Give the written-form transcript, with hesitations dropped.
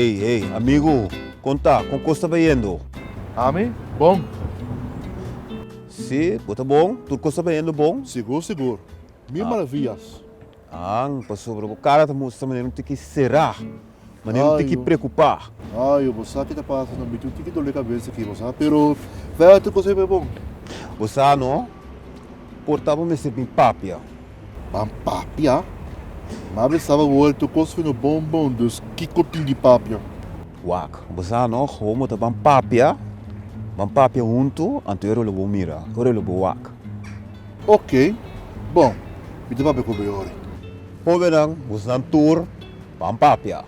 Hey, hey, amigu, kon ta? Kon kos ta bayendo? Ami? Bon. Si, bo ta bon? Tur kos ta bayendo bon? Sigur, sigur. Mil maravillas. An, pasobra bo kara ta mustra manera un tiki será, manera un tiki preokupá. Ayo, bo sa ki ta pasa no, mi tin un tiki dolor di kabes aki, bo sa, pero verder tur kos a bai bon. Bo sa no, por ta bo mester bin papia. Ban papia? Mi a besaba wòrdu tur kos fino bon bon, dus kiko tin di papia? Wak, bo sa no, homo ta ban papia, ban papia huntu, anto ero lo bo mira, ora lo bo wak. Ok, bon, mi ta papia ku bo e ora. Hóbennan, bosnan tur, ban papia.